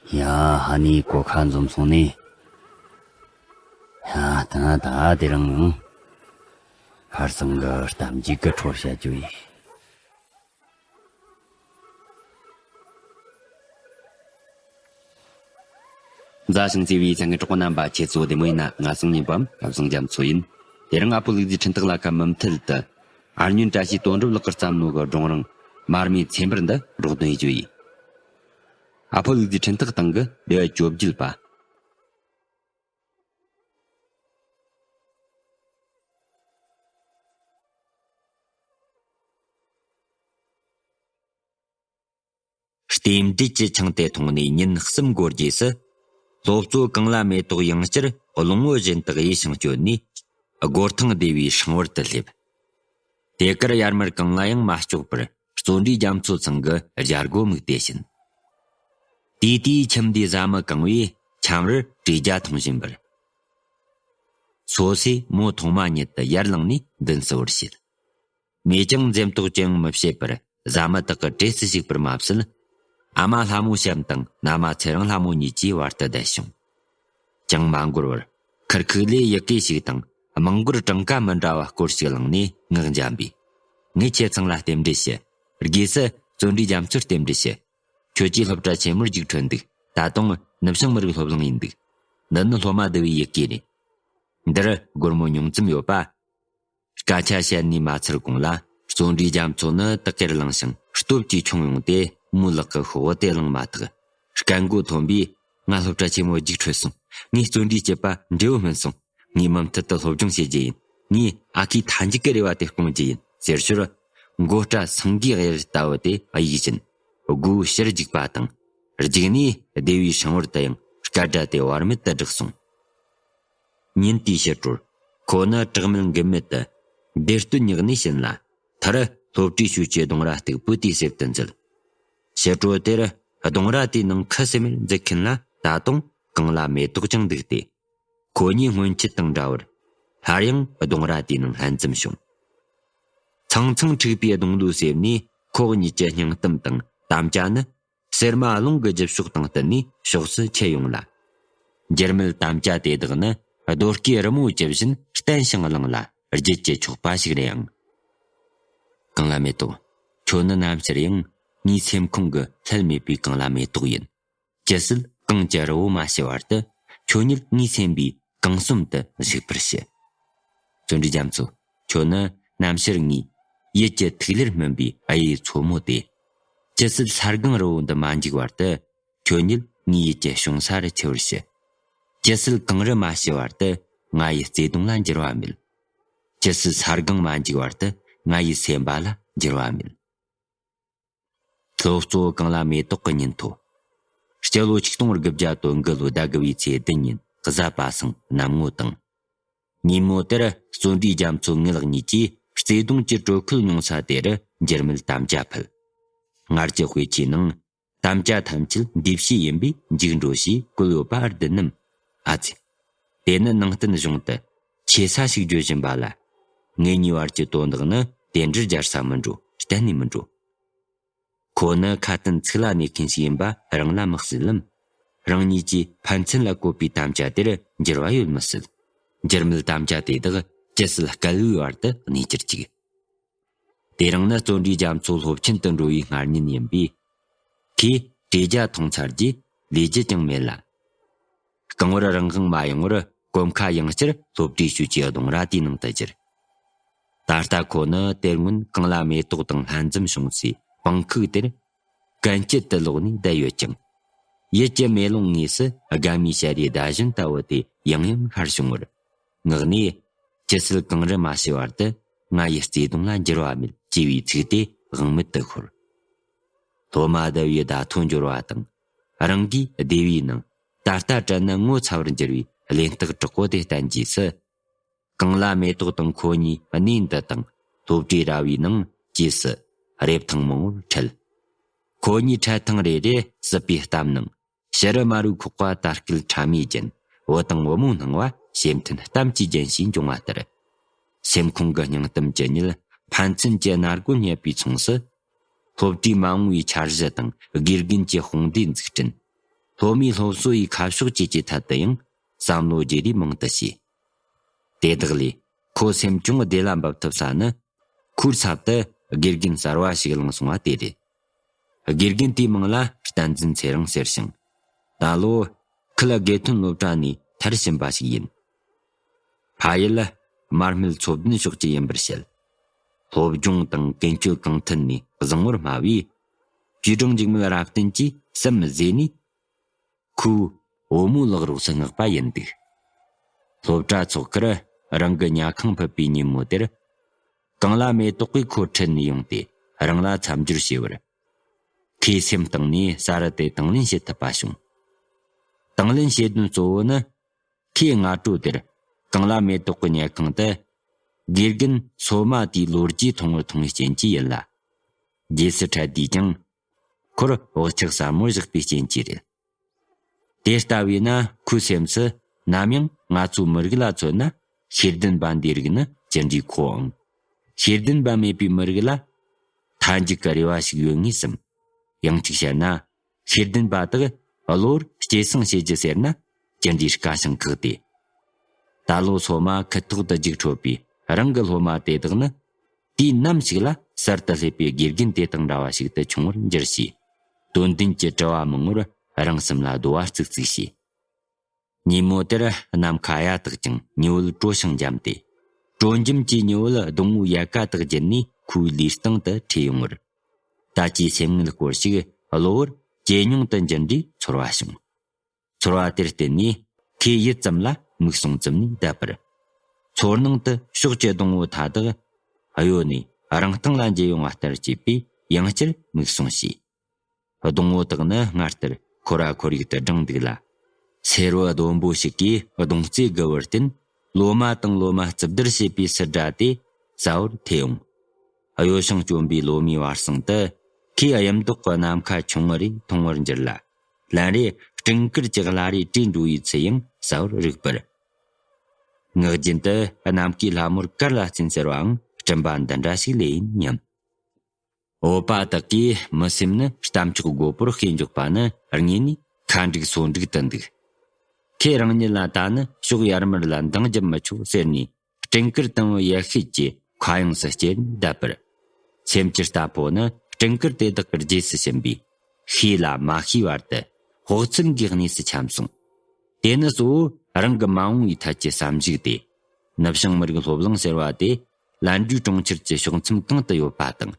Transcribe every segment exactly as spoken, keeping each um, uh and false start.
ཡ། ཧ་ནི་གོ་ཁ་འཛོམས་སོང་ནི། ཡ། ད་ད་དེ་རིང་ཡང་ཁར་སང་གི་གཏམ་རྒྱུད་ཀྱི་འཕྲོ་བཤད་རྒྱུ་ཡིན། མཛའ་ཞིང་བརྩེ་བའི་ཚང་གི་གྲོགས་པོ་རྣམ་པ། ཁྱེད་ཚོ་བདེ་མོ་ཡིན་ན། ང་སང་ཉིན་པའམ་ཁ་སང་རྒྱ་མཚོ་ཡིན། དེ་རིང་ཨ་ཕོ་ལུག་རྫིའི་འཕྲིན་ཐག་ལ་ཁ་མུ་མཐུད་དུ། ཨར་ཉོན་བཀྲ་ཤིས་དོན་གྲུབ་ལགས་ཀྱིས་བརྩམས་ནོ་གི་སྒྲུང་རིང་མར་མེའི་ཚེ་འབར་འདི་སྒྲོག་འདོན་ཡེད་རྒྱུ་ཡིན། ཨ་ཕོ་ལུག་རྫིའི་འཕྲིན་ཐག་སྟེང་གི་སྡེ་བ་བཅོ་བརྒྱད་པ། རྟེན་འབྲེལ་གྱི་ཆང་དེ་འཐུང་ནས་ཉིན་གསུམ་འགོར་རྗེས་སུ། སློབ་གཙོ་གངས་ལྷ་མེ་ཏོག་ཡང་བསྐྱར་གླང་བོ་བཞིན་དུ་གཡས་ཤིང་བསྐྱོད་ནས། སྒོ་ཐང་སྡེ་བའི་སྲང་བར་དུ་སླེབས། དེ་གར་ཡར་མར་གང་ལ་ཡང་མ་ལྕོགས་པར། བརྩོན་འགྲུས་རྒྱ་མཚོ་ཚང་གི་རྒྱལ་སྒོ་མིག་དེ་བཞིན། དེ་དུས་ཁྱིམ་འདིའི་བཟའ་མི་གང་བས་འཁྱམ་རར་བྲེ་རྒྱ་འཐུང་བཞིན་པར། སོ་སོས་མོ་ཐོག་མ་ཉིད་དུ་ཡར་ལངས་ནས་མདུན་བསུ་བར་བྱེད། མོས་ཀྱང་འཛེམ་དོགས་ཅི་ཡང་མི་བྱེད་པར། བཟའ་མི་དག་གི་གྲས་སུ་ཞུགས་པར་མ་ཟད། ཨ་མ་ལྷ་མོ་བྱམས་དང་མནའ་མ་ཚེ་རིང་ལྷ་མོ་གཉིས་ཀྱིས་བར་དུ་བསྡད་བྱུང་། ཅང་མ་འགོར་བར། ཁུར་ཁུག་ལས་ཡི་གེ་ཞིག་དང་། རྨང་སྒོར་གྲངས་ཀ་མི་འདྲ་བ་སྐོར་ཞིག་བླངས་ནས་ངག་འཇམ་པོས། ངས་ཁྱེད་ཚང་ལ་རྟེན་འབྲེལ་ཞུ། དགོས་སུ་བརྩོན་འགྲུས་རྒྱ་མཚོར་རྟེན་འབྲེལ་ཞུ། ཁྱོད་ཀྱིས་སློབ་གྲྭ་ཆེན་མོར་རྒྱུགས་འཕྲོད་འདུག། ད་དུང་ནུབ་བྱང་མི་རིགས་སློབ་གླིང་ཡིན་འདུག། འདི་ནི་སློབ་མ་བསྡུ་བའི་ཡི་གེ་རེད། འདིར་སྒོར་མོ་ཉུང་ཙམ་ཡོད་པ། སྐད་ཆ་བཤད་ནས་མ་ཚར་གོང་ལ། བརྩོན་འགྲུས་རྒྱ་མཚོ་ནི་དག་གེར་ལངས་ཤིང་སྟོབས་ཀྱིས་མཆོང་ཡོང་སྟེ། མོའི་ལག་གི་ཤོག་བུ་དེ་བླངས་མ་ཐག། སྐད་མགོ་མཐོན་པོས། ང་སློབ་གྲྭ་ཆེན་མོ་རྒྱུགས་འཕྲོད་སོང་། ངའི་བརྩོན་འགྲུས་སྐྱིད་པ་འབྲས་བུ་སྨིན་སོང་། ངས་མུ་མཐུད་དུ་སློབ་སྦྱོང་བྱེད་རྒྱུ་ཡིན། ངས་ཨ་ཁུའི་མཐའ་མཇུག་གི་རེ་བ་དེ་སྐོང་རྒྱུ་ཡིན་ཟེར་ཞོར། མགོ་སྐྲ་སེང་གེའི་གཡུ་ལྟ་བུ་དེ་གཡུག་བཞིན། སྒོའི་ཕྱིར་རྒྱུག་པ་དང་། རྒྱུགས་ནས་སྡེ་བའི་སྲང་བར་དུ་ཡང་སྐད་སྒྲ་དེ་བར་མེད་དུ་བསྒྲགས་སོང་། ཉིན་དེའི་ཕྱི་དྲོར། ཁོ་ནི་གྲགས་མེད་འགུལ་མེད་དུ། བདེ་སྟོད་སྙེགས་ནས་ཕྱིན་ལ། མཐར་སློབ་གྲྭའི་ཤུལ་གྱི་ལྡུམ་ར་སྟུག་པོ་དེའི་གསེབ་ཏུ་འཛུལ། ཕྱི་དྲོ་དེར་ལྡུམ་ར་དེའི་ནང་ཁུ་སིམ་མེར་འཛུལ་མཁན་ལ་ད་དུང་གངས་ལྷ་མེ་ཏོག་ཀྱང་འདུག་སྟེ། ཁོ་གཉིས་སྔོན་ཆད་དང་འདྲ་བར། སླར་ཡང་ལྡུམ་ར་དེའི་ནང་ལྷན་འཛོམས་བྱུང་། ཚང་ཚང་འཁྲིགས་པའི་སྡོང་ལོའི་གསེབ་ནས་ཁོ་གཉིས་ཀྱི་སྙིང་གཏམ་དང་དམ་བཅའ་ནི། གསེར་མ་རླུང་གི་རྒྱུ་ཕྱོགས་དང་བསྟུན་ནས་ཕྱོགས་སུ་ཁྱེར་ཡོང་ལ། འགྱུར་མེད་དམ་བཅའ་དེ་དག་ནི་རྡོ་སྐས་རི་མོ་བཅུ་བཞིན་བརྟན་ཞིང་བརླིང་ལ་བརྗིད་ཀྱི་ཆོག་པ་ཞིག་རེད་ཨང་། གངས་ལྷ་མེ་ཏོག། ཁྱོད་ནི་ནམ་ཕྱིར་ཡང་ངའི་སེམས་ཁོང་གི་ལྷད་མེད་པའི་གངས་ལྷ་མེ་ཏོག་ཡིན། ཇི་སྲིད་གངས་ཀྱི་རི་བོ་མ་ཞི་བར་དུ། ཁྱོད་ཉིད་ངའི་སེམས་པའི་གངས་ཟུམ་དུ་བཞུགས་པར་ཞུ། བརྩོན་འགྲུས་རྒྱ་མཚོ། ཁྱོད་ནི་ནམ་ཕྱིར་ངའི་ཡིད་ཀྱི་ཐིག་ལེར་སྨིན་པའི་གཡུའི་མཚོ་མོ་སྟེ། ཇི་སྲིད་ས་སྒང་རི་བོ་འདི་མ་འཇིག་བར་དུ། ཁྱོད་ཉིད་ངའི་ཡིད་ཀྱི་གཤོང་ས་རུ་འཁྱིལ་བར་ཞུ། ཇི་སྲིད་གངས་རི་མ་ཞི་བར་དུ། ང་ཡི་བརྩེ་དུང་ལ་འགྱུར་བ་མེད། ཇི་སྲིད་ས་སྒང་མ་འཇིག་བར་དུ། ང་ཡི་སེམས་པ་ལ་འགྱུར་བ་མེད། སློབ་གཙོ་གངས་ལྷ་མེ་ཏོག་གི་ཉིན་ཐོ། སྤྱི་ལོ་ཆིག་སྟོང་དགུ་བརྒྱ་དོན་དགུ་ལོའི་ཟླ་དགུ་བའི་ཚེས་བདུན་ཉིན་གཟའ་པ་སངས་གནམ་ངོ་དྭངས། ཉིན་མོ་དེར་བརྩོན་འགྲུས་རྒྱ་མཚོ་ངེད་གཉིས་ཀྱིས་བརྩེ་དུང་གི་དྲོད་ཁོལ་མྱོང་ས་དེ་རུ་འགྱུར་མེད་དམ་བཅའ་ཕུལ། སྔར་གྱི་དཔེ་ཆའི་ནང་དམ་བཅའ་ཐམས་ཅད་འདུས་བྱས་ཡིན་པས་འཇིག་འགྲོ་ཞེས་བཀོད་ཡོད་པ་བདེན་ནམ། ཨ་ཙི། དེ་ནི་ནང་བསྟན་གཞུང་དུ་ཆེ་ས་ཞིག་བརྗོད་བཞིན་པ་ལ། ངེད་གཉིས་བར་གྱི་དོན་དག་ནི་དེ་འདྲར་སྦྱར་ས་མི་འགྲོ། གཏན་ནས་མི་འགྲོ། ཁོ་ནི་ཁ་དན་ཚིག་ལ་གནས་མཁན་ཞིག་ཡིན་པ་རང་ལ་མི་གསལ་ལམ། རང་ཉིད་ཀྱིས་ཕན་ཚུན་ལ་བཀོད་པའི་དམ་བཅའ་དེར་འགྱུར་བ་ཡོད་མི་སྲིད། འགྱུར་མེད་དམ་བཅའ་དེ་དག་ཇི་སྲིད་སྐལ་བའི་བར་དུ་གནས་གྱུར་ཅིག། དེ་རིང་ནི་བརྩོན་འགྲུས་རྒྱ་མཚོ་སློབ་ཆེན་དུ་འགྲོ་བའི་སྔ་ཉིན་ཡིན་པས། ཁོས་བྲེ་རྒྱ་འཐུང་ཚར་རྗེས་ལས་རྒྱུ་ཀྱང་མེད་ལ། རྐང་བར་རང་དབང་མ་ཡོང་བར་གོམ་ཁ་ཡང་བསྐྱར་སློབ་གྲྭའི་ཤུལ་གྱི་ལྡུམ་ར་དེའི་ནང་དུ་གྱུར། ད་ལྟ་ཁོ་ནི་དེ་སྔོན་གངས་ལྷ་མེ་ཏོག་དང་ལྷན་འཛོམས་བྱུང་སའི་པང་ཁུག་དེར་གན་རྐྱལ་དུ་ལོག་ནས་བསྡད་ཡོད་ཀྱང་། ཡིད་ཀྱི་མེ་ལོང་ངོས་སུ་དགའ་མོས་ཞལ་རས་ཟླ་བཞིན་ལྟ་བུ་དེ་ཡང་ཡང་ཤར་བྱུང་བར། ངག་ནས། ཇི་སྲིད་གངས་རི་མ་ཞི་བར་དུ། ང་ཡི་བརྩེ་དུང་ལ་འགྱུར་བ་མེད། ཅེས་པའི་ཚིག་དེ་དབང་མེད་དུ་ཤོར། སློབ་མ་བསྡུ་བའི་བརྡ་ཐོ་འབྱོར་བ་དང་། རང་གིས་སྡེ་བའི་ནང་ད་ལྟ་དྲན་ན་ངོ་ཚ་བར་འགྱུར་བའི་གླེན་རྟགས་དྲག་པོ་དེ་བསྟན་རྗེས་སུ། གངས་ལྷ་མེ་ཏོག་དང་ཁོ་གཉིས་གནས་འདི་དང་སློབ་གྲྭའི་ར་བའི་ནང་སྐྱེས་སུ་རེབ་ཐང་མང་བོར་འཕྲད། ཁོ་གཉིས་འཕྲད་ཐེངས་རེ་རེ་སྲིད་པའི་གཏམ་ནང་། ཕྱི་རུ་དམར་བོའི་ཁོག་པ་དར་སྐུད་ཕྲ་མོའི་རྒྱན། བུ་དང་བུ་མོ་སྣང་བ་བྱེམ་ཐུན་གཏམ་གྱི་རྒྱན་ཞེས་འབྱུང་བ་ལྟར། སེམས་ཁོང་གི་སྙིང་གཏམ་ཇི་སྙེད་ཕན་ཚུན་གྱི་སྣ་སྒོ་སྙེད་པའི་མཚུངས་སུ། སློབ་གྲྭའི་མ་འོངས་པའི་འཆར་གཞི་དང་དགེ་རྒན་གྱི་དཔུང་སྡེའི་འཛུགས་སྐྲུན། སློབ་མའི་སློབ་གསོ་ཡི་ཁ་ཕྱོགས་བཅས་ཀྱི་ཐད་དུ་ཡང་བསམ་བློ་བརྗེ་རེས་མང་དུ་བྱས། དེ་དག་ལས་ཁོ་སེམས་ཅུང་བདེ་ལ་འབབ་ཐུབ་ས་ནི། ཁོའི་ཚབ་ཏུ་དགེ་རྒན་གསར་བ་ཞིག་བླངས་སོང་བ་དེ་རེད། དགེ་རྒན་དེའི་མིང་ལ་བསྟན་འཛིན་ཚེ་རིང་ཟེར་ཞིང་། ད་ལོ་ཁུལ་དགེ་ཐོན་སློབ་གྲྭ་ནས་མཐར་ཕྱིན་པ་ཞིག་ཡིན། ཕ་ཡུལ་དམར་སྨད་མཚོ་བདུན་ཕྱོགས་ཀྱི་ཡིན་པར་བཤད། སློབ་སྦྱོང་དང་ཀུན་སྤྱོད་གང་ཐད་ནས་བཟང་བོར་སྨྲ་བས། ཇུས་སྒྲང་འཇིགས་མེད་རབ་བརྟན་གྱིས་སེམས་བཟོད་ནས། ཁོའི་བུ་མོ་ལག་རོགས་སུ་མངགས་པ་ཡིན་འདུག་སློབ་གྲྭ་ཚོགས་ཁར་རང་གི་ཉལ་ཁང་ཕུད་པའི་ཉིན་མོ་དེར། གངས་ལ་མེ་ཏོག་གིས་ཁོ་ཁྲིད་ནས་ཡོང་སྟེ་རང་ལ་མཚམས་སྦྱོར་བྱས་པར། ཁོའི་སེམས་གཏིང་ནས་ས་རུ་དེ་དང་ལེན་བྱེད་ཐུབ་པ་བྱུང་། དང་ལེན་བྱེད་དོན་གཙོ་བོ་ནི། ཁོའི་སྔ་དྲོ་དེར་གངས་ལ་མེ་ཏོག་གི་ཉལ་ཁང་དུ། དགེ་རྒན་སོ་མ་དེའི་ལོ་རྒྱུས་ཐུང་ངུར་ཐུང་བའི་རྐྱེན་གྱིས་ཡིན་ལ། རྗེས་སུ་འཕྲད་དུས་ཀྱང་། ཁོར་བག་ཆགས་ཟབ་མོ་བཞག་པའི་རྐྱེན་གྱིས་རེད། དེ་ལྟ་བས་ན་ཁོའི་སེམས་སུ་ནམ་ཡང་ང་ཚོའི་མི་རིགས་ལ་མཚོན་ན་ཤེས་ལྡན་པ་འདིའི་རིགས་ནི་ཅི་འདྲའི་མཁོ་ཨང་། ཤེས་ལྡན་པ་མེད་པའི་མི་རིགས་ལ་མཐའ་མཇུག་གི་རེ་བ་ཞིག་ཡོད་ངེས་སམ། ཡང་གཅིག་བཤད་ན། ཤེས་ལྡན་པ་དག་གློ་བུར་སྐྱེད་སྲིང་བྱེད་རྒྱུ་ཟེར་ན་ཅི་འདྲའི་དཀའ་ཞིང་ཁག་སྟེ། ད་ལོ་སོ་མ་ཁུ་ཐོག་ཏུ་རྒྱུགས་འཕྲོད་པའི་རང་གི་སློབ་མ་དེ་དག་ནི། དུས་ནམ་ཞིག་ལ་གསར་དུ་སླེབས་པའི་དགེ་རྒན་དེ་དང་འདྲ་བ་ཞིག་ཏུ་ཆུང་བར་འགྱུར་ཞེས། དོན་ལྡན་གྱི་དྲི་བ་མང་བོར་རང་སེམས་ལ་རྡོ་བ་བཙུགས་བཙུགས་བྱས། ཉིན་མོ་དེར་ནམ་མཁའ་ཡ་དག་ཅིང་ཉི་འོད་དྲོ་ཞིང་འཇམ་སྟེ། དྲོ་འཇམ་གྱི་ཉི་འོད་སྡོང་བོའི་ཡལ་ག་དག་བརྒྱུད་ནས་ཁོའི་ལུས་སྟེང་དུ་འཕྲོས་ཡོང་བར། ད་ཀྱི་སེམས་ངལ་སྐོར་ཞིག་གློ་བུར་ཇེ་ཉུང་དུ་འགྱུར་འདྲའི་ཚོར་བ་བྱུང་། ཚོར་བ་དེར་བརྟེན་ནས་ཁོས་ཡུད་ཙམ་ལ་མིག་ཟུང་བཙུམ་ནས་བསྡད་པར། ཚོར་སྣང་དུ་ཕྱོགས་ཀྱི་སྡོང་བོ་མཐའ་དག་གཡོ་ནས་རང་སྟེང་ལ་འགྱེལ་ཡོང་བ་ལྟར་སྐྱེས་པས་ཡང་བསྐྱར་མིག་ཟུང་ཕྱེས། སྡོང་བོ་དག་ནི་སྔར་ལྟར་ཁོ་ར་ཁོར་ཡུག་ཏུ་བསྒྲེངས་འདུག་ལ། སེར་བུ་ལྡོམ་པོ་ཞིག་གིས་གདོང་རྩེ་དགུ་བར་བསྟན། ལོ་མ་དང་ལོ་མ་རྩིབ་བསྡུར་བྱེད་པའི་སིལ་སྒྲ་དེ་གསལ་བོར་ཐོས་ཡོང་། གཡོ་ཞིང་སྐྱོམ་པའི་ལོ་མའི་བར་གསེང་དུ། ཁོའི་གཡུ་མདོག་གི་ནམ་མཁའ་ཆུང་ངུ་རེ་ཐུང་ངུར་འགྱུར་ལ། ལན་རེ་སྤྲིན་དཀར་གྱི་བླ་རེ་བྲོས་འགྲོ་བའི་ཚུལ་ཡང་གསལ་བོར་རིག་པར། ངག་རྒྱུན་དུ་ནམ་མཁའི་ལྷ་མོར་གར་ལ་བརྩོན་ཟེར་བའང་སྤྲིན་པ་འདི་འདྲ་ཞིག་ལས་ཡིན་སྙམ། བོད་པ་དག་གིས་མི་སེམས་ནི་རྟ་མཆོག་སྒོ་པོར་ཤེས་འཇོག་པ་ནི་དངོས་ནས་ཁ་འགྲིག་སོ་འགྲིག་ཏུ་འདུག་ཁོས་རང་ཉིད་ལ་ད་ནི་ཕྱོགས་ཡར་མར་ལ་འདང་རྒྱབ་མི་ཆོག་ཟེར་ནས། སྤྲིན་དཀར་དང་པོའི་ཡར་ཤུལ་གྱི་མཁའ་དབྱིངས་སུ་སྐྱེལ་བསྡད་པར། སེམས་ཀྱི་རྟ་ཕོ་ནི་སྤྲིན་དཀར་དེ་དག་གི་རྗེས་སུ་ཕྱིན་པས། ཤེས་ལ་མ་ཤེས་བར་དུ་དཔག་ཚད་ཀྱི་གནས་སུ་འཁྱམས་སོང་། དེ་ནི་གཙོ་བོ་རང་གི་མ་འོངས་པའི་ཐད་ཀྱི་བསམ་གཞིག་སྟེ། ནུབ་བྱང་མི་རིགས་སློབ་གླིང་ཟེར་བ་དེ་ལན་གྲུའི་གྲོང་ཁྱེར་གྱི་ཕྱོགས་མཚམས་གང་དུ་ཡོད་པ་དང་།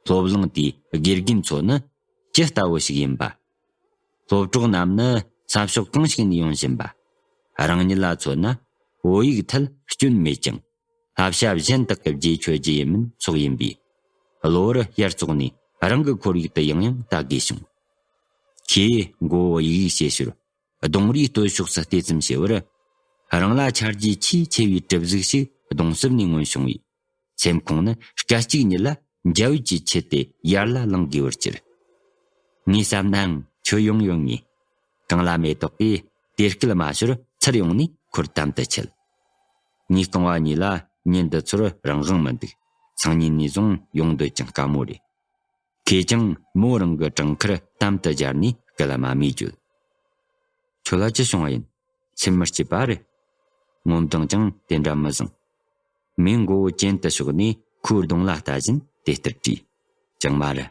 སློབ་གླིང་དེའི་དགེ་རྒན་ཚོ་ནི་ཇི་ལྟ་བུ་ཞིག་ཡིན་པ། སློབ་གྲོགས་རྣམས་ནི་ས་ཕྱོགས་གང་ཞིག་ནས་ཡོང་བཞིན་པ། རང་ཉིད་ལ་མཚོན་ན་བོད་ཡིག་ཐད་སྐྱོན་མེད་ཀྱང་། བསླབ་བྱ་གཞན་དག་གི་རྗེས་ཆོད་རྒྱུ་ཡིན་མིན་སོགས་ཡིན་པས། གློ་བུར་ཡར་བཙོག་ནས་རང་གི་ཁོར་ཡུག་ཏུ་ཡང་ཡང་ལྟ་དགོས་བྱུང་། ཁོས་མགོ་བོ་ཡིག་ཡིག་བྱེད་ཞོར་གདོང་རིས་སྟོད་ཕྱོགས་སུ་བལྟས་ཙམ་བྱས་པར། རང་ལ་ཆ་རྒྱུས་ཆེས་ཆེ་བའི་གྲིབ་གཟུགས་ཤིག་གདོང་གསེབ་ནས་མངོན་བྱུང་བས། སེམས་ཁོང་ནི་སྐད་ཅིག་ཉིད་ལ་འཇའ་འོད་ཀྱིས་ཁྱེར་ཏེ་ཡར་ལ་ལངས་དགོས་པར་གྱུར། ངས་བསམ་ནའང་ཁྱོད་ཡོང་ཡོང་ངས། གངས་ལ་མེ་ཏོག་གིས་དེ་སྐད་མ་ཤོར་ཚུར་ཡོང་ནས་ཁོར་དམ་དུ་ཆས། ངའི་རྐང་བ་གཉིས་ལ་ཉིན་འདི་ཚོར་རང་དབང་མི་འདུག་སང་ཉིན་ནས་བཟུང་ཡོང་འདོད་ཀྱང་དཀའ་མོ་རེད། ཁོས་ཀྱང་མོ་རང་གི་བྲང་ཁར་དམ་དུ་སྦྱར་ནས་སྐད་ལ་མ་སྨྲས་བརྗོད། ཁྱོད་ལ་ཅི་བྱུང་བ་ཡིན། སེམས་མི་སྐྱིད་པ་རེད། ངོ་མདངས་ཀྱང་དེ་འདྲ་མི་བཟང་། མོས་མགོ་བོ་གྱེན་དུ་ཕྱོགས་ནས་ཁོའི་གདོང་ལ་ལྟ་བཞིན་དེ་ལྟར་དྲིས། ཅང་མ་རེད།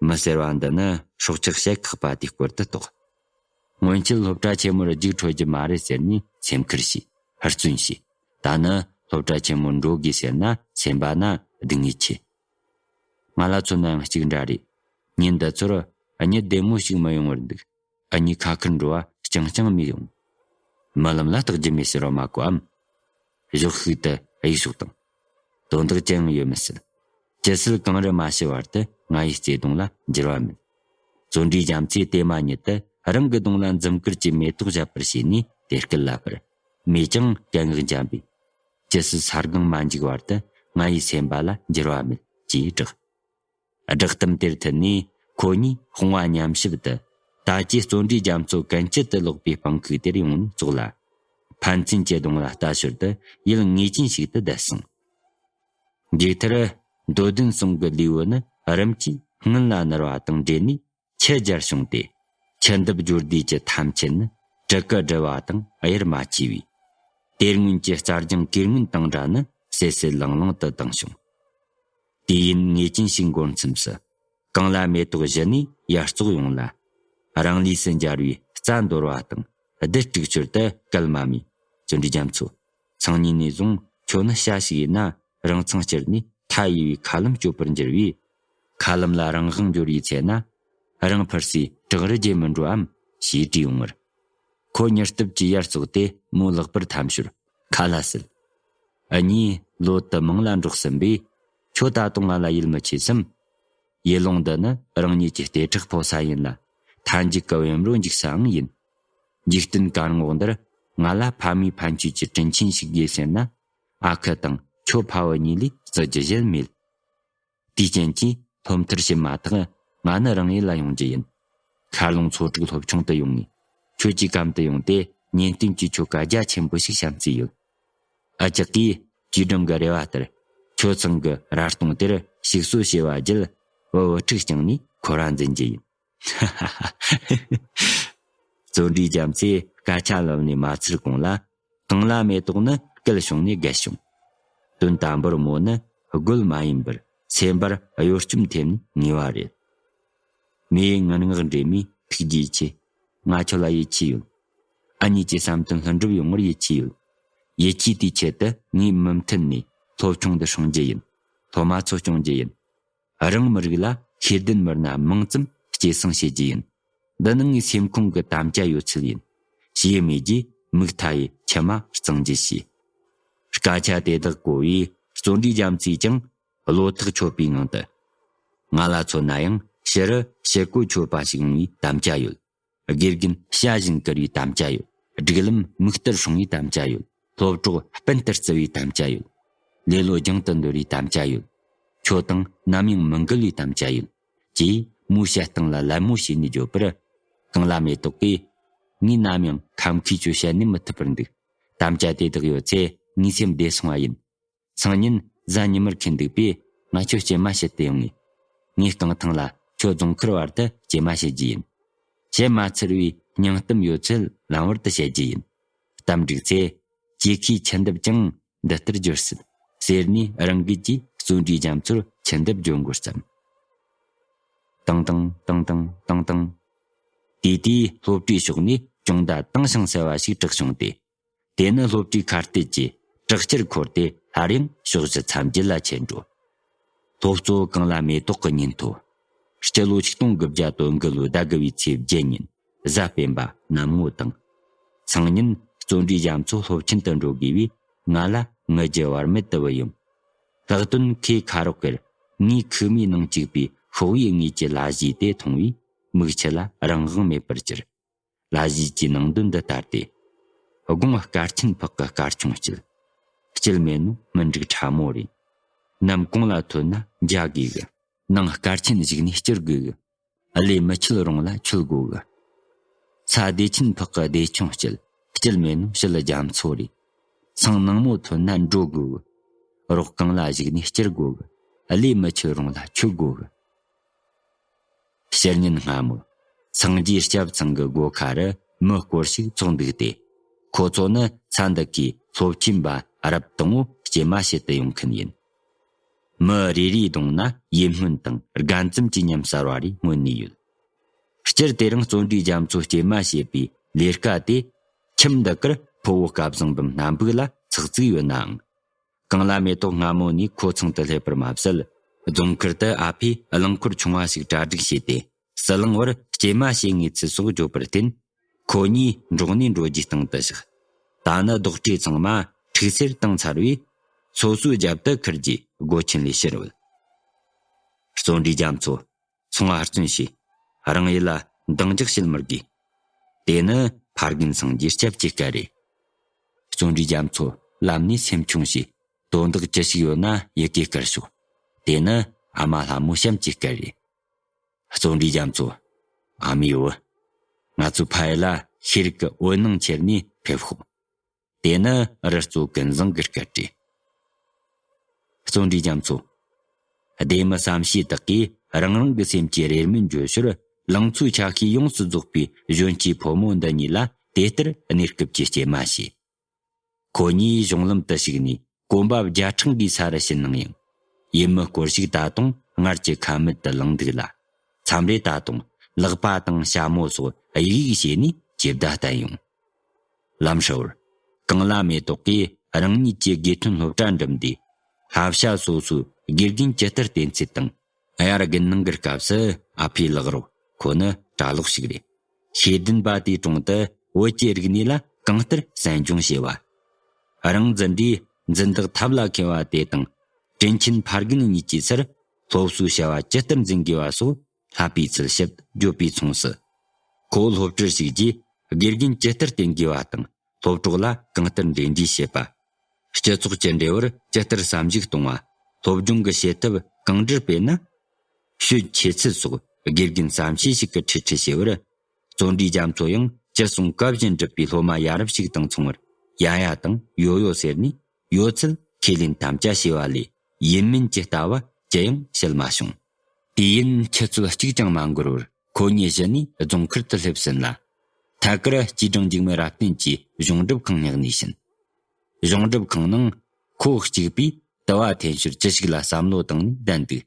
མི་ཟེར་བ་འདི་ནི་སྲོག་ཆགས་བཤད་ཁག་པ་དེའི་སྐོར་དུ་གཏོགས། སྔོན་ཆད་སློབ་གྲྭ་ཆེན་མོར་རྒྱུགས་འཕྲོད་རྒྱུ་མ་རེད་ཟེར་ནས་སེམས་ཁུར་བྱས། ཧུར་བརྩོན་བྱས། ད་ནི་སློབ་གྲྭ་ཆེན་མོར་འགྲོ་དགོས་ཟེར་ན་སེམས་པ་ན་སྡུག་བསྔལ་ཆེ། ང་ལ་མཚོན་ན་ཡང་གཅིག་འདྲ་རེད། ཉིན་འདི་ཚོར་གཉིད་བདེ་མོ་ཞིག་མི་ཡོང་བར་འདུག་ཨ་ནི་ཁ་ཁུར་འགྲོ་བ་རྐྱང་རྐྱང་མི་ཡོང་། རྨི་ལམ་ལ་རྟག་རྒྱུ་མེད་ཟེར་བ་མ་གོའམ། གཞོགས་ཤིག་ཏུ་གཡུག་ཞོག་དང་། དོན་དག་ཅི་ཡང་ཡོད་མི་སྲིད། ཇི་སྲིད་གངས་རི་མ་ཤི་བར་དུ་ང་ཡི་བརྩེ་དུང་ལ་འགྱུར་བ་མེད། བརྩོན་འགྲུས་རྒྱ་མཚོས་དེ་མ་ཉིད་དུ་རང་གི་གདོང་ལ་འཛུམ་དཀར་གྱི་མེ་ཏོག་བཞད་པར་བྱས་ནས་དེ་སྐད་ལབ་པར། མོས་ཀྱང་སྐད་ངག་འཇམ་པས། ཇི་སྲིད་ས་སྒང་མ་འཇིག་བར་དུ་ང་ཡི་སེམས་པ་ལ་འགྱུར་བ་མེད་ཅེས་བསྒྲགས། བསྒྲགས་གཏམ་དེར་མཐུད་ནས་ཁོ་གཉིས་དཔུང་བ་མཉམ་གཤིབ་ཏུ་ད་ཀྱི་བརྩོན་འགྲུས་རྒྱ་མཚོ་གན་ཆད་དུ་ལོག་པའི་སྤང་ཁུག་དེར་ཡོང་ནས་ཙོག་ལ། ཕན་ཚུན་གྱི་གདོང་ལ་ལྟ་ཞོར་དུ་ཡིད་ངེས་ཅན་ཞིག་ཏུ་བསྡད་སོང་། མཇུག་མཐར་འདོད་ལྡན་ཟུང་གི་ལུས་པོ་ནི་རིམ་གྱིས་སྔུན་ལ་ནུར་བ་དང་འབྲེལ་ནས་ཆུ་རྒྱར་བྱུང་སྟེ། ཁྲི་འདབས་སྦྱོར་སྡེ་གྱི་ཐམས་ཅད་ནི་དྲུ་གུ་སྦྲེལ་བ་དང་དབྱེར་མ་མཆིས་པས། དེ་སྔོན་གྱི་རྩྭ་ལྗང་གོས་སྔོན་དང་འདྲ་ནི་སེ་སེ་ལང་ལང་དུ་ལྡང་བྱུང་། དུས་ཡུན་ངེས་ཅན་ཞིག་འགོར་མཚམས་སུ། གངས་ལྷ་མེ་ཏོག་བཞི་ནས་ཡར་ཙོག་ཡོང་ལ། རང་ལུས་སུ་འབྱར་བའི་རྩྭ་འདོར་བ་དང་བདུད་དཀྲུག་ཕྱིར་དུ་སྐད་མ་སྨྲས། བརྩོན་འགྲུས་རྒྱ་མཚོ། སང་ཉིན་ནས་བཟུང་ཁྱོད་ནི་བྱ་ཞིག་ཡིན་ན་རང་མཚང་སྐྱུར་ནས་མཐའ་ཡས་པའི་མཁའ་ལམ་གཅོད་པར་འགྱུར་བས། མཁའ་ལམ་ལ་རང་དབང་འབྱོར་བའི་ཚེ་ན། རང་ཕུར་སའི་བྲག་རི་བརྒྱད་མི་འགྲོའམ་ཞེས་དྲིས་ཡོང་ངར། ཁོ་མྱུར་སྟབས་ཀྱིས་ཡར་ཙོག་སྟེ་མོ་ལེགས་པར་འཐམ་ཞོར་ཁ་ལ་ཟེར། འུ་གཉིས་ལོ་དུ་མང་ལ་འགྲོགས་ཟིན་པས། ཁྱོད་ད་དུང་ང་ལ་ཡིད་མི་ཆེས་སམ། ཡུལ་ལུང་འདི་ནི་རང་ཉིད་ཀྱི་ལྟེ་ཁྲག་ཕོ་ས་ཡིན་ལ། མཐའ་མཇུག་གི་བེམ་རོ་འཇིག་སའང་ཡིན། འཇིག་རྟེན་དཀར་ངོགས་འདིར་ང་ལ་ཕ་མེས་ཕ་མཆོད་ཀྱི་དྲིན་ཆེན་ཞིག་དགོས་ཟེར་ན། ཨ་ཁུ་དང་ཁྱོད་ཕ་བུ་གཉིས་ལས་བརྩི་རྒྱུ་གཞན་མེད། དེའི་རྐྱེན་གྱིས་སློབ་མཐར་ཕྱིན་མ་ཐག་ང་ནི་རང་ཡུལ་ལ་ཡོང་རྒྱུ་ཡིན། མཁར་ལུང་ཚོ་དྲུག་སློབ་ཆུང་དུ་ཡོང་ངས། ཁྱོད་ཀྱི་གམ་དུ་ཡོང་སྟེ་ཉིན་སྟོན་གྱིས་ཁྱོད་སྐད་རྒྱ་ཆེན་པོ་ཞིག་བཤམས་རྩིས་ཡོད། ཨ་ཅག་གིས་ཇུས་སྒྲིམ་གྱི་རེ་བ་ལྟར་ཁྱོད་ཚང་གི་ར་སྟོང་དེར་ཞིག་གསོ་བྱས་པ་བརྒྱུད་བུ་བུ་ཕྲུག་བསྐྱངས་ནས་ཁོ་ར་འཛིན་རྒྱུ་ཡིན། བརྩོན་འགྲུས་རྒྱ་མཚོས་སྐད་ཆ་ལབ་ནས་མ་ཚར་གོང་ལ། གངས་ལྷ་མེ་ཏོག་ནི་སྐད་བྱུང་ནས་རྒས་བྱུང་། དོན་དམ་པར་མོ་ནི་རྒོད་མ་ཡིན་པར་སེམས་པར་གཡོ་སྐྱོམ་ཐེབས་ནས་ངེས་པ་རེད། མོས་ངན་སྔགས་འདྲེས་མའི་ཐུགས་རྗེའི་ཆེད། ང་ཁྱོད་ལ་ཡིད་ཆེས་ཡོད། ཨ་མྱེས་ཀྱི་བསམ་དོན་ལྷུན་གྲུབ་ཡོང་བར་ཡིད་ཆེས་ཡོད། ཡིད་ཆེས་དེའི་ཆེད་དུ་ངས་མུ་མཐུད་ནས་སློབ་ཆུང་དུ་སྲུང་རྒྱུ་ཡིན། སློབ་མ་ཚོ་སྐྱོང་རྒྱུ་ཡིན། རང་མི་རིགས་ལ་ཤེས་ལྡན་མི་སྣ་མང་ཙམ་སྐྱེད་སྲིང་བྱེད་རྒྱུ་ཡིན། འདི་ནི་ངའི་སེམས་ཁོང་གི་དམ་བཅའ་ཡོད་ཚུལ་ཡིན། ཞེས་སྨྲས་རྗེས་མིག་མཐའ་ཡི་མཆི་མ་གཙང་བརྗེད་བྱས། སྐད་ཆ་དེ་དག་གོ་བས་བརྩོན་འགྲུས་རྒྱ་མཚོས་ཀྱང་བློ་ཐག་ཆོད་པའི་ངང་དུ། ང་ལ་མཚོན་ན་ཡང་ཕྱི་རུ་ཕྱིར་གོ་ཆོད་པ་ཞིག་ཡོང་བའི་དམ་བཅའ་ཡོད། དགེ་རྒན་ཞལ་བཞིན་བཀུར་བའི་དམ་བཅའ་ཡོད། སྒྲིག་ལམ་མིག་ལྟར་སྲུང་བའི་དམ་བཅའ་ཡོད། སློབ་གྲོགས་སྤུན་ལྟར་བརྩི་བའི་དམ་བཅའ་ཡོད། ལེ་ལོ་རྒྱང་དུ་འདོར་བའི་དམ་བཅའ་ཡོད། ཁྱོད་དང་ནམ་ཡང་མི་འགལ་བའི་དམ་བཅའ་ཡོད། ཅེས་མོའི་བཤད་སྟངས་ལ་ལད་མོ་བྱས་ནས་བརྗོད་པར། གངས་ལྷ་མེ་ཏོག་གིས། ངས་ནམ་ཡང་ཁ་མཁས་ཚོས་བཤད་ནས་མི་ཐུབ་པར་འདུག། དམ་བཅའ་དེ་དག་ཡོད་ཚེ་ངའི་སེམས་བདེ་སོང་བ་ཡིན། སང་ཉིན་གཟའ་ཉི་མར་འཁེལ་འདུག་པས་ང་ཁྱོད་སྐྱེལ་མ་བྱེད་དུ་ཡོང་ངས། ངས་རྐང་ཐང་ལ་ཁྱོད་རྫོང་ཁུར་བར་དུ་སྐྱེལ་མ་བྱེད་རྒྱུ་ཡིན། བཤད་མ་ཚར་བའི་སྙིང་གཏམ་ཡོད་ཚད་ལམ་བར་དུ་བཤད་རྒྱུ་ཡིན། གཏམ་འགྲིག་ཚེ། ཀྱེ་ཁོའི་མཆུ་འདེབས་ཀྱང་འདི་ལྟར་བསྒྱུར་སྲིད། ཟེར་ནས་རང་འགུལ་གྱིས་བརྩོན་འགྲུས་རྒྱ་མཚོར་མཆུ་འདེབས་བརྗོད་འགོ་བརྩམས། ཏང་ཏང་ཏང་ཏང་ཏང་ཏང་། དེ་དུས་སློབ་གྲྭའི་ཕྱོགས་ནས་ཅུང་ཟད་དྭངས་ཤིང་གསལ་བ་ཞིག་གྲགས་བྱུང་སྟེ། དེ་ནི་སློབ་གྲྭའི་ཁ་གཏད་ཀྱི་བྲག་ཅར་འཁོར་ཏེ་སླར་ཡང་ཕྱོགས་བཞི་མཚམས་བརྒྱད་ལ་ཁྱེར་འགྲོ། སློབ་གཙོ་གངས་ལྷ་མེ་ཏོག་གི་ཉིན་ཐོ། སྤྱི་ལོ་ཆིག་སྟོང་དགུ་བརྒྱ་དོན་དགུ་ལོའི་ཟླ་དགུ་བའི་ཚེས་བརྒྱད་ཉིན་གཟའ་སྤེན་པ་གནམ་ངོ་དྭངས། སང་ཉིན་བརྩོན་འགྲུས་རྒྱ་མཚོ་སློབ་ཆེན་དུ་འགྲོ་དགོས་པས་ང་ལ་ངུ་རྒྱུ་བར་མེད་དུ་བུད་ཡོང་། ལྷག་དོན་ཁོས་ཁ་རོག་གེར་ངའི་ཁུག་མའི་ནང་བཅུག་པའི་ཤོག་བུའི་ངོས་ཀྱི་ལ་གཞས་དེ་མཐོང་བས་མིག་ཆུ་ལ་རང་དབང་མེད་པར་གྱུར། ལ་གཞས་ཀྱི་ནང་དོན་འདི་ལྟར་ཏེ། དགུང་སྐར་ཆེན་ཕག་གི་སྐར་ཆུང་སྐྱིད། སྐྱིད་མེད་ནོ་མི་འགྲིག་ཕྲ་མོ་རེད། ནམ་གུང་ལ་ཐོན་ན་འཇའ་དགོས་གི། ནངས་སྐར་ཆེན་བཞུགས་ནས་སྐྱིད་དགོས་གི། གླུ་མི་ཆོད་རུང་ལ་ཆོད་དགོས་གི། ས་བདེ་ཆེན་ཕག་གི་བདེ་ཆུང་སྐྱིད། སྐྱིད་མེད་ནོ་ཞི་ལི་རྒྱ་མཚོ་རེད། སང་ནངས་མོ་ཐོན་ན་འགྲོ་དགོས་གི། རོགས་གངས་ལ་བཞུགས་ནས་སྐྱིད་དགོས་གི། གླུ་མི་ཆོད་རུང་ལ་ཆོད་དགོས་གི། ཕྱི་ཉིན་སྔ་མོ། སངས་རྒྱས་སྐྱབས་ཚང་གི་སྒོ་ཁ་རུ་མི་སྐོར་ཞིག་ཚོགས་འདུག་སྟེ། ཁོ་ཚོ་ནི་ས་འདི་གའི་སློབ་ཆེན་པ་རབ་དང་པོ་སྐྱེལ་མ་བྱེད་དུ་ཡོང་མཁན་ཡིན། མི་རེ་རེའི་གདོང་ན་ཡིད་སྨོན་དང་དགའ་འཛུམ་གྱི་ཉམས་གསལ་བ་རེ་མངོན་ནས་ཡོད། སྤྱིར་དེ་རིང་བརྩོན་འགྲུས་རྒྱ་མཚོ་སྐྱེལ་མ་བྱེད་པའི་ལས་ཀ་དེ། ཁྱིམ་འདི་གར་ཕུ་བོ་སྐལ་བཟང་འབུམ་སྣ་འབུག་ལ་ཚགས་ཚུད་ཡོད་ནའང་། གངས་ལྷ་མེ་ཏོག་སྔ་མོ་ནས་ཁོ་ཚང་དུ་སླེབས་པར་མ་ཟད། རྫོང་ཁུལ་དུ་ཨ་ཕས་རླངས་འཁོར་ཆུང་བ་ཞིག་གྲ་སྒྲིག་བྱས་ཏེ། ཟི་ལིང་བར་སྐྱེལ་མ་བྱེད་ངེས་ཚུལ་སོགས་བརྗོད་པར་བརྟེན། ཁོ་གཉིས་འགྲོགས་ནས་འགྲོ་རྒྱུའི་སྟེང་དུ་བཞག། ད་ནི་རྡོག་ཁྲེས་ཚང་མ་འཁྲུག་སེར་བཏང་ཚར་བས། སོ་སོའི་རྒྱབ་ཏུ་ཁུར་རྒྱུའི་སྒོ་ཆེན་ལས་ཕྱིར་བུད། བརྩོན་འགྲུས་རྒྱ་མཚོ། ཚོང་ཨར་བརྩོན་བྱོས། རང་ཡུལ་ལ་འདང་རྒྱག་བྱེད་མི་དགོས། དེ་ནི་ཕ་རྒན་སངས་རྒྱས་སྐྱབས་ཀྱི་སྐད་རེད། བརྩོན་འགྲུས་རྒྱ་མཚོ་ལམ་ནས་སེམས་ཆུང་བྱོས། དོན་དག་ཅི་ཞིག་ཡོད་ན་ཡི་གེ་བསྐུར་ཤོག། དེ་ནི་ཨ་མ་ལྷ་མོ་གཤམ་གྱི་སྐད་རེད། བརྩོན་འགྲུས་རྒྱ་མཚོ། ཨ་མའི་བུ། ང་ཚོའི་ཕ་ཡུལ་ལ་ཤེས་རིག་གི་འོད་སྣང་ཁྱེར་ནས་ཕེབས་ཤོག། དེ་ནི་རི་གཙོ་ཀུན་བཟང་གི་སྐད་རེད། བརྩོན་འགྲུས་རྒྱ་མཚོ། སྡེ་མི་བསམ་ཤེས་དག་གིས་རང་རང་གི་སེམས་ཀྱི་རེ་སྨོན་བརྗོད་ཞོར་ ལང་ཚོའི་ཆ་ཤས་ཡོངས་སུ་རྫོགས་པའི་གཞོན་སྐྱེས་ཕོ་མོ་འདི་གཉིས་ལ་དེ་ལྟར་གནས་སྐབས་ཀྱི་སྐྱེལ་མ་བྱས། ཁོ་གཉིས་གཞུང་ལམ་དུ་ཞུགས་ནས་གོམ་པ་བརྒྱ་ཕྲག་འགའི་ས་རུ་ཕྱིན་ནང་ཡང་། ཡུལ་མི་སྐོར་ཞིག་ད་དུང་སྔར་གྱི་ཁ་མལ་དུ་ལངས་འདུག་ལ། མཚམས་རེ་ད་དུང་ལག་པ་དང་ཞྭ་མོ་སོགས་གཡུག་གཡུག་བྱས་ནས་ཇི་བདག་བསྟན་ཡོང་། ལམ་ཧྲིལ་བོར། གངས་ལ་མེ་ཏོག་གིས་རང་ཉིད་ཀྱི་དགེ་ཐོན་སློབ་གྲྭ་འགྲིམས་ཏེ། ལྷ་བྱ་སོ་སོའི་དགེ་རྒན་ཇི་ལྟར་བསྟེན་ཚུལ་དང་། དབྱར་དགུན་གནང་གི་སྐབས་སུ་ཨ་ཕའི་ལག་རོགས་ཁོ་ནི་གྲྭ་ལོག་ཞིག་རེད། ཤེས་ལྡན་པ་དེའི་དྲུང་དུ་བོད་ཀྱི་རིག་གནས་ལ་གང་ལྟར་གསན་སྦྱོང་བྱས་པ། རང་འཛིན་གྲྭའི་འཛིན་བདག་ཐབས་ལ་མཁས་པ་དེ་དང་། དྲིན་ཆེན་ཕ་རྒན་གཉིས་ཀྱི་སར་སློབ་གསོའི་བྱ་བ་ཇི་ལྟར་འཛིན་དགོས་པ་སོགས་བསླབ་པའི་ཚུལ་ཞིབ་བརྗོད་པའི་མཚུངས་སུ། ཁོ་སློབ་གྲྭར་ཞུགས་རྗེས་དགེ་རྒན་ཇི་ལྟར་བསྟེན་དགོས་པ་དང་། སློབ་གྲོགས་ལ་གང་ལྟར་འབྲེལ་འདྲིས་བྱེད་པ། སྤྱི་ཚོགས་ཀྱི་འབྲེལ་བར་ཇི་ལྟར་བསམ་གཞིག་གཏོང་བ། སློབ་སྦྱོང་གི་བྱེད་ཐབས་གང་འདྲར་སྤེལ་ན། ཤོད་འཆད་ཚུལ་སོགས་དགེ་རྒན་བསམ་ཤེས་ཤིག་གིས་ཁྲིད་ཁྲིད་བྱས་པར། བརྩོན་འགྲུས་རྒྱ་མཚོ་ཡང་ཅི་གསུང་བཀའ་བཞིན་སྒྲུབ་པའི་སློབ་མ་ཡ་རབས་ཤིག་དང་མཚུངས་པར། ཡ་ཡ་དང་ཡོ་ཡོ་ཟེར་ནས། ཡོད་ཚད་ཁས་ལེན་དམ་བཅའ་བྱས་པ་ལས་ཡིན་མིན་གྱི་ལྟ་བ་ཅི་ཡང་བྱེད་མ་བྱུང་། དུས་ཡུན་ཆུ་ཚོད་གཅིག་ཀྱང་མ་འགོར་བར་ཁོ་གཉིས་གཞི་ནས་རྫོང་མཁར་དུ་སླེབས་ཟིན་ལ། ཐད་ཀར་སྐྱིད་གྲོང་འཇིགས་མེད་རབ་བརྟན་གྱི་གཞུང་སྒྲུབ་ཁང་སྙེག་ནས་ཕྱིན། གཞུང་སྒྲུབ་ཁང་ནང་ཁོ་གཅིག་པུས་དུ་བ་འཐེན་ཞོར་ཅི་ཞིག་ལ་བསམ་བློ་བཏང་ནས་བསྡད་འདུག་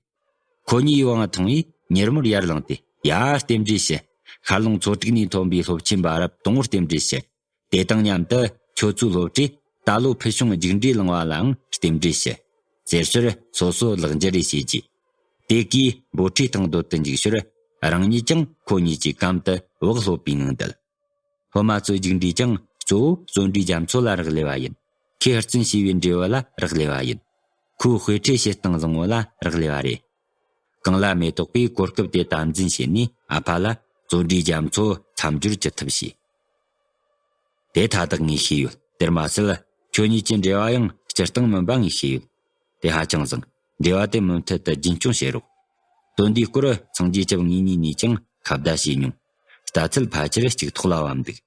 ཁོ་གཉིས་ཡི་དབང་མཐོང་བས་མྱུར་མོར་ཡར་ལངས་ཏེ། ཡ། རྟེན་འབྲེལ་ཞུ། ཤར་ལུང་ཚོ་དྲུག་ནས་ཐོན་པའི་སློབ་ཆེན་པ་རབས་དང་པོར་རྟེན་འབྲེལ་ཞུ། དེ་དང་མཉམ་དུ་ཁྱོད་ཚོའི་སློབ་གྲྭས་ད་ལོ་ཕུལ་བྱུང་རྒྱུགས་འབྲས་བླངས་པ་ལའང་རྟེན་འབྲེལ་ཞུ། ཟེར་ཞོར་སོ་སོ་ལག་འཇུ་རེ་བྱས་རྗེས། དེ་གའི་འབོལ་ཁྲིའི་སྟེང་སྡོད་དུ་འཇུག་ཞོར། རང་ཉིད་ཀྱང་ཁོ་གཉིས་ཀྱི་གམ་དུ་བག་ལྷོད་པའི་ངང་བསྡད། སློབ་མ་ཚོའི་རྒྱུགས་འབྲས་ཀྱང་གཙོ་བོ་བརྩོན་འགྲུས་རྒྱ་མཚོ་ལ་རག་ལས་པ་ཡིན། ཁོས་བརྩོན་བྱས་པའི་འབྲས་བུ་ལ་རག་ལས་པ་ཡིན། ཁོའི་དཔེ་ཁྲིད་བྱེད་སྟངས་བཟང་བོ་ལ་རག་ལས་པ་རེད། གངས་ལ་མེ་ཏོག་པས་གོ་སྐབས་དེ་དམ་འཛིན་བྱས་ནས་ཨ་ཕ་ལ་བརྩོན་འགྲུས་རྒྱ་མཚོ་མཚམས་སྦྱོར་ཅི་ཐུབ་བྱས། དེ་མཐའ་དག་ངས་ཤེས་ཡོད། དེར་མ་ཟད། ཁྱོད་གཉིས་ཀྱི་འབྲེལ་བ་ཡང་སྤྱིར་བཏང་མིན་པ་ངས་ཤེས་ཡོད། དེ་ཧ་ཅང་བཟང་། འབྲེལ་བ་དེ་མུ་མཐུད་དུ་རྒྱུན་སྐྱོང་བྱེད་རོགས། དོན་དེའི་སྐོར་སངས་རྒྱས་སྐྱབས་ངེད་གཉིས་ནས་ཀྱང་ཁ་བརྡ་བྱས་མྱོང་། ལྟ་ཚུལ་ཕལ་ཆེར་གཅིག་ཐོག་ལ་བབས་འདུག་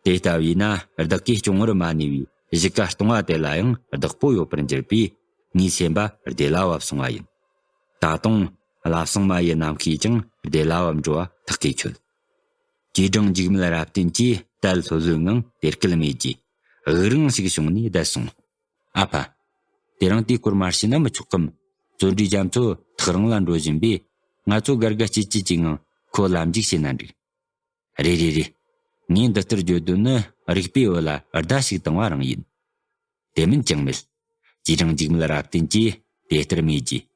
དེ་ལྟ་བུ་ཡིན་ན་བདག་གིས་སྐྱོང་བར་མ་ནུས་པའི་གཞིས་ཀ་སྟོང་བ་དེ་ལ་ཡང་བདག་པོ་ཡོད་པར་འགྱུར་བས། ངའི་སེམས་པ་བདེ་ལ་བབས་སོང་བ་ཡིན། ད་དུང་བླ་བསང་མ་ཡི་རྣམ་ཤེས་ཀྱང་བདེ་ལ་བབས་འགྲོ་བ་ཐག་གིས་ཆོད། ཅེ་སྒྲོན་འཇིགས་མེད་རབ་བརྟན་གྱིས་དལ་ལྷོད་ལྷོད་ངང་དེར་སྐུལ་མེད་ཀྱིས་དབུགས་རིང་ཞིག་བྱུང་ནས་བསྡད་སོང་། ཨ་ཕ། དེ་རིང་དེའི་སྐོར་མ་བཤད་ན་མི་ཆོག་གམ། བརྩོན་འགྲུས་རྒྱ་མཚོ་ཐག་རིང་ལ་འགྲོ་བཞིན་པས། ང་ཚོ་དགའ་དགའ་སྐྱིད་སྐྱིད་ཀྱི་ངང་ཁོ་ལ་འཇུག་བྱས་ན་འགྲིག་རེད་རེད་རེད། ངས་འདི་ལྟར་བརྗོད་དོན་ནི་རིག་པའི་འོད་ལ་བརྡ་ཞིག་བཏང་བ་རང་ཡིན། དེ་མིན་ཅང་མེད། ཅེ་སྒྲོན་འཇིགས་མེད་རབ་བརྟན་གྱིས་དེ་ལྟར་སྨྲས་རྗེས།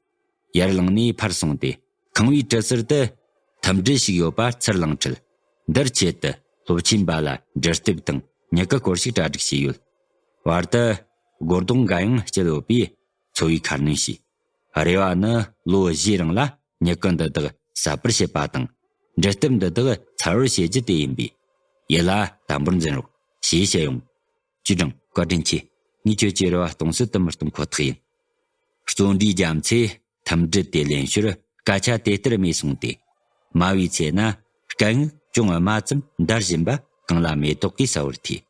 ཡར་ལངས་ནས་ཕར་སོང་སྟེ་ཁང་བའི་གྲུ་ཟུར་དུ་ཐུམ་སྒྲིལ་ཞིག་ཡོད་པ་ཚུར་བླངས་ཁྲིད། འདིར་ཆེད་དུ་སློབ་ཆེན་པ་ལ་འབྲི་དེབ་དང་མྱུ་གུ་སྐོར་ཞིག་གྲ་སྒྲིག་བྱས་ཡོད། བར་དུ་སྒོར་རྡོག་འགའ་ཡང་སྤྱད་ཡོད་པས་འཚོ་བའི་ཁ་སྣོན་བྱས། རེ་བ་ནི་ལོ་བཞིའི་རིང་ལ་མྱུ་གུ་འདི་དག་ཟད་པར་བྱེད་པ་དང་། འབྲི་དེབ་འདི་དག་འཚར་བར་བྱེད་རྒྱུ་དེ་ཡིན་པས། ཡིད་ལ་དམ་པོར་འཛིན་རོགས་ཞེས་བཤད་ཡོང་། ཅེ་སྒྲོན། བཀའ་དྲིན་ཆེ། ངས་ཁྱོད་ཀྱི་རེ་བ་སྟོང་ཟད་དུ་མི་གཏོང་ཁོ་ཐག་ཡིན། བརྩོན་འགྲུས་རྒྱ་མཚོས་ཐུམ་སྒྲིལ་དེ་ལེན་ཞོར་སྐད་ཆ་དེ་ལྟར་སྨྲས་སོང་སྟེ། སྨྲ་བའི་ཚེ་ན་སྐད་ངུ་ཅུང་དམའ་ཙམ་འདར་བཞིན་པ་གངས་ལ་མེ་ཏོག་གི་ས་བོར་ཐོས།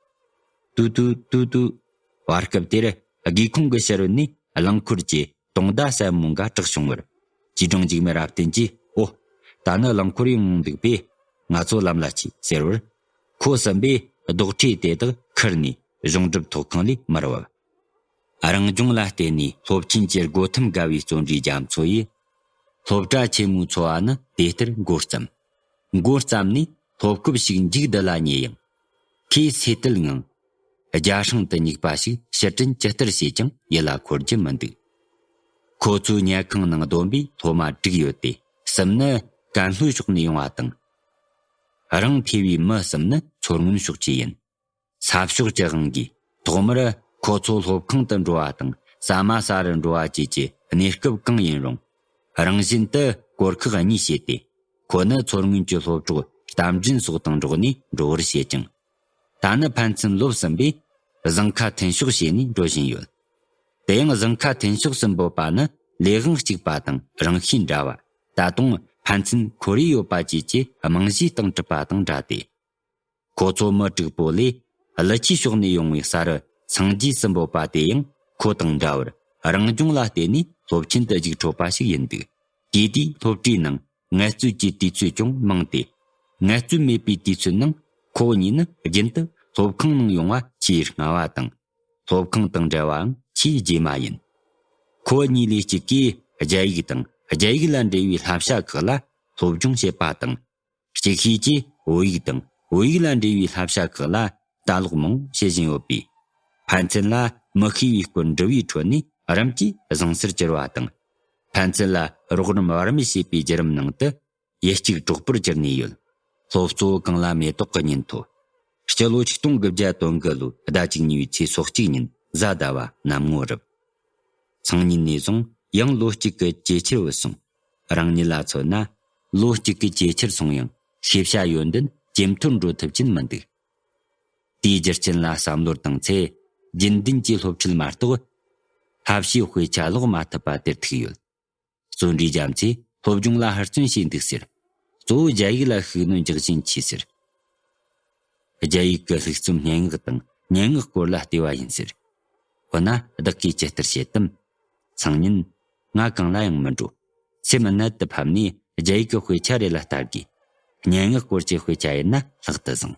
ཏུ་ཏུ་ཏུ་ཏུ། བར་སྐབས་དེར་སྒེའུ་ཁུང་གི་ཕྱི་རོལ་ནས་རླངས་འཁོར་གྱི་དུང་བརྡ་སྲབ་མོ་འགའ་གྲགས་བྱུང་བར། ཅེ་སྒྲོན་འཇིགས་མེད་རབ་བརྟན་གྱིས། ཨོ། ད་ནི་རླངས་འཁོར་ཡོང་འདུག་པས། ང་ཚོ་ལམ་ལ་ཆས་ཟེར་བར། ཁོ་ཟིན་པས་རྡོག་ཁྲེས་དེ་དག་ཁུར་ནས་གཞུང་སྒྲུབ་ཐོག་ཁང་ལས་མར་བབས། རང་སྦྱོང་ལ་བརྟེན་ནས་སློབ་ཆེན་གྱི་སྒོ་ཐེམ་བརྒལ་བའི་བརྩོན་འགྲུས་རྒྱ་མཚོ་ཡིས། སློབ་གྲྭ་ཆེན་མོའི་འཚོ་བ་ནི་དེ་ལྟར་འགོ་བརྩམས། འགོ་བརྩམས་ནས་སློབ་སྐབས་ཤིག་མཇུག་བསྡུ་ལ་ཉེ་ཡང་། ཁོས་སེམས་གཏད་ངང་། རྒྱ་སྲང་དུ་སྙེག་པ་ཞིག་ཕྱིར་དྲན་ཇི་ལྟར་བྱས་ཀྱང་ཡིད་ལ་འཁོར་རྒྱུ་མི་འདུག་ཁོ་ཚོའི་ཉལ་ཁང་ནང་བསྡོམས་པས་སློབ་མ་དྲུག་ཡོད་དེ། གསུམ་ནི་ཀན་ལྷོའི་ཕྱོགས་ནས་ཡོང་བ་དང་། རང་ཕེབས་པའི་མི་གསུམ་ནི་མཚོ་སྔོན་ཕྱོགས་ཀྱི་ཡིན། ས་ཕྱོགས་ཀྱི་དབང་གིས་ཐོག་མར་ཁོ་ཚོ་སློབ་ཁང་དུ་འགྲོ་བ་དང་ཟ་མ་ཟ་རུ་འགྲོ་བ་བཅས་ཀྱི་གནས་སྐབས་གང་ཡིན་རུང་། རང་བཞིན་དུ་སྐོར་ཁག་གཉིས་བྱས་ཏེ། ཁོ་ནི་མཚོ་སྔོན་གྱི་སློབ་གྲོགས་རྟ་མགྲིན་སོགས་དང་འགྲོགས་ནས་འགྲོ་བར་བྱེད་ཅིང་། ད་ནི་ཕན་ཚུན་ལོབས་ཟིན་པས་ཟངས་ཁ་འཐེན་གཤོག་བྱས་ནས་འགྲོ་བཞིན་ཡོད། དེ་ཡང་ཟངས་ཁ་འཐེན་གཤོག་སུ་འབོད་པ་ནི་ལས་དབང་གཅིག་པ་དང་རང་ཤེས་འདྲ་བ། ད་དུང་ཕན་ཚུན་ཁོར་ཡུག་ཡོད་པ་བཅས་ཀྱི་རྨང་གཞིའི་སྟེང་གྲུབ་པ་དང་འདྲ་སྟེ། ཁོ་ཚོ་མི་དྲུག་པོ་ལས་ཀླུ་ཆུའི་ཕྱོགས་ནས་ཡོང་བའི་ས་རུ་སངས་རྒྱས་སུ་འབོད་པ་དེ་ཡང་ཁོ་དང་འདྲ་བར་རང་སྦྱོང་ལ་བརྟེན་ནས་སློབ་ཆེན་དུ་རྒྱུགས་འཕྲོད་པ་ཞིག་ཡིན་འདུག་དེ་དུས་སློབ་གྲྭའི་ནང་ངལ་རྩོལ་གྱི་དུས་ཚོད་ཀྱང་མང་སྟེ། ངལ་རྩོལ་མེད་པའི་དུས་ཚོད་ནང་ཁོ་བོ་གཉིས་ནི་རྒྱུན་དུ་སློབ་ཁང་ནང་ཡོང་བ་ཆེས་སྔ་བ་དང་། སློབ་ཁང་དང་འབྲེལ་བའང་ཆེས་རྗེས་མ་ཡིན། ཁོ་བོ་གཉིས་ལས་གཅིག་གིས་རྒྱ་ཡིག་དང་རྒྱ་ཡིག་ལ་འབྲེལ་བའི་བསླབ་བྱ་ཁག་ལ་སློབ་སྦྱོང་བྱེད་པ་དང་། གཅིག་ཤོས་ཀྱིས་བོད་ཡིག་དང་བོད་ཡིག་ལ་འབྲེལ་བའི་བསླབ་བྱ་ཁག་ལ་ལྟ་ཀློག་མང་བྱེད་བཞིན་ཡོད་པས། ཕན་ཚུན་ལ་མི་ཤེས་པའི་སྐོར་འདྲི་བའི་ཁྲོད་ནས་རིམ་གྱིས་བཟང་སར་གྱུར་བ་དང་། ཕན་ཚུན་ལ་རོགས་རམ་བར་མེད་བྱེད་པའི་བརྒྱུད་རིམ་ནང་དུ། ཡུལ་གཅིག་གྲོགས་པོར་གྱུར་ནས་ཡོད། སློབ་གཙོ་བོ་གངས་ལྷ་མེ་ཏོག་གི་ཉིན་ཐོ། སྤྱི་ལོ་ཆིག་སྟོང་དགུ་བརྒྱ་དོན་དགུ་ལོའི་ཟླ་བཅུ་གཉིས་པའི་ཚེས་སོ་གཅིག་ཉིན་གཟའ་ཟླ་བ་གནམ་ངོ་རུབ། སང་ཉིན་ནས་བཟུང་ཡང་ལོ་གཅིག་གི་ཇེ་ཆེར་བུད་སོང་། རང་ཉིད་ལ་མཚོན་ན། ལོ་གཅིག་གི་ཇེ་ཆེར་སོང་ཡང་ཤེས་བྱ་ཡོན་ཏན་ཇེ་མཐོར་འགྲོ་ཐུབ་ཀྱིན་མི་འདུག། དེའི་རྒྱུ་རྐྱེན་ལ་བསམ་བློ་བཏང་ཚེ། རྒྱུན་ལྡན་གྱི་སློབ་ཁྲིད་མ་གཏོགས། བསླབ་བྱའི་དཔེ་ཆ་ཀློག་མ་ཐུབ་པ་དེར་ཐུག་ཡོད། བརྩོན་འགྲུས་རྒྱ་མཚོས་སློབ་སྦྱོང་ལ་ཧུར་བརྩོན་བྱས་འདུག་ཟེར། གཙོ་བོ་རྒྱ་ཡིག་ལ་ཤུགས་སྣོན་རྒྱག་བཞིན་མཆིས་ཟེར། རྒྱ་ཡིག་གི་ལྷུག་རྩོམ་སྙན་ངག་དང་སྙན་ངག་སྐོར་ལ་བལྟས་པ་ཡིན་ཟེར། འོ་ན་བདག་གིས་ཇི་ལྟར་བྱེད་དམ། སང་ཉིན། ང་གང་ལ་ཡང་མི་འགྲོ། སེམས་གནད་དུ་ཕབ་ནས་རྒྱ་ཡིག་གི་དཔེ་ཆ་རེ་ལ་ལྟ་དགོས། སྙན་ངག་སྐོར་གྱི་དཔེ་ཆ་ཡིན་ན་ལྷག་ཏུ་བཟང་།